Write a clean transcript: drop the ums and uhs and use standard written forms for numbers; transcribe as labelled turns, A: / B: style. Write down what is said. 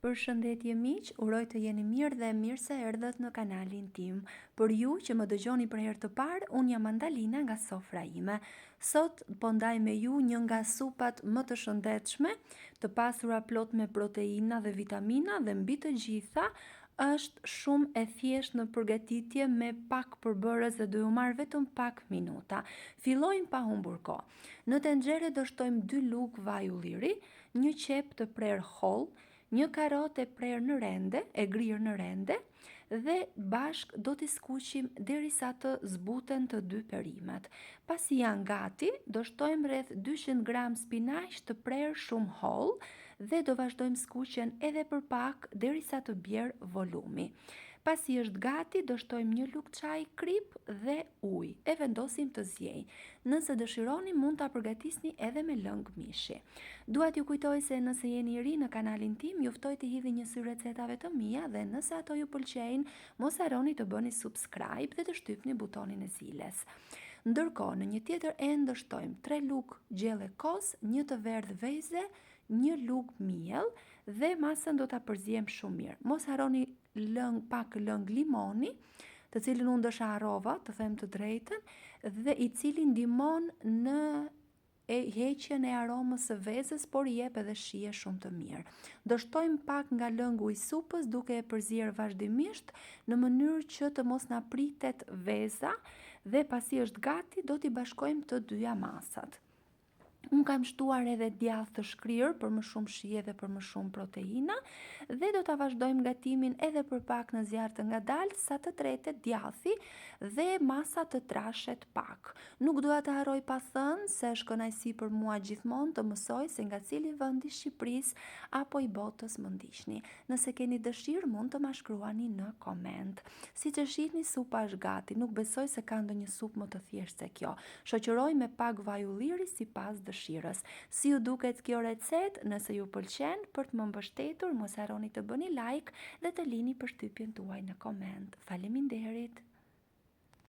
A: Përshëndetje miq, uroj të jeni mirë dhe mirë se erdhët në kanalin tim. Për ju që më dëgjoni për herë të parë, unë jam Andalina nga Sofra ime. Sot po ndaj me ju një nga supat më të shëndetshme, të pasura plot me proteina dhe vitamina dhe mbi të gjitha është shumë e thjeshtë në përgatitje me pak përbërës dhe do ju marrë vetëm pak minuta. Fillojmë pa humbur kohë. Në tenxhere do shtojmë 2 lugë vaj ulliri, një qepë të prerë hollë, një karotë e prerë në rende, e grirë në rende dhe bashkë do t'i skuqim derisa të zbuten të dy perimet. Pasi janë gati, do shtojmë rreth 200 gram spinaq të prerë shumë hollë dhe do vazhdojmë skuqjen edhe për pak derisa të bjerë volumi. Pasi është gati, do shtojmë një lugë çaji kripë dhe ujë. E vendosim të ziejë. Nëse dëshironi, mund ta përgatisni edhe me lëng mishi. Dua t'ju kujtoj se nëse jeni i ri në kanalin tim, ju ftoj t'i hidhni një sy recetave të mia dhe nëse ato ju pëlqejnë, mos harroni të bëni subscribe dhe të shtypni butonin e ziles. Ndërkohë, në një tjetër enë do shtojmë 3 lugë gjelle kos, një të verdhë veze, një lugë miell dhe masën do ta përziejmë shumë mirë. Mos harroni lëng pak lëng limoni, të cilin unë ndoshta harrova, të them të drejtën, dhe i cili ndihmon në e heqjen e aromës së vezës, por i jep edhe shije shumë të mirë. Do shtojmë pak nga lëngu i supës duke e përzier vazhdimisht në mënyrë që të mos na pritet veza dhe pasi është gati do t'i bashkojmë të dyja masat. Unë kam shtuar edhe djathë të shkrirë për më shumë shije dhe për më shumë proteina dhe do ta vazhdojmë gatimin edhe për pak në zjarr të ngadaltë sa të tretet djathi dhe masa të trashet pak. Nuk dua të harroj pa thënë se është kënaqësi për mua gjithmonë të mësoj se nga cili vend i Shqipërisë apo i botës më ndiqni. Nëse keni dëshirë mund të ma shkruani në koment. Siç e shihni supa është gati, nuk besoj se ka ndonjë supë më të thjeshtë se kjo. Shoqëroj me pak vaj ulliri sipas dëshirës. Si ju duket kjo recetë? Nëse ju pëlqen, për të më mbështetur mos harroni të bëni like dhe të lini përshtypjen tuaj në koment. Faleminderit!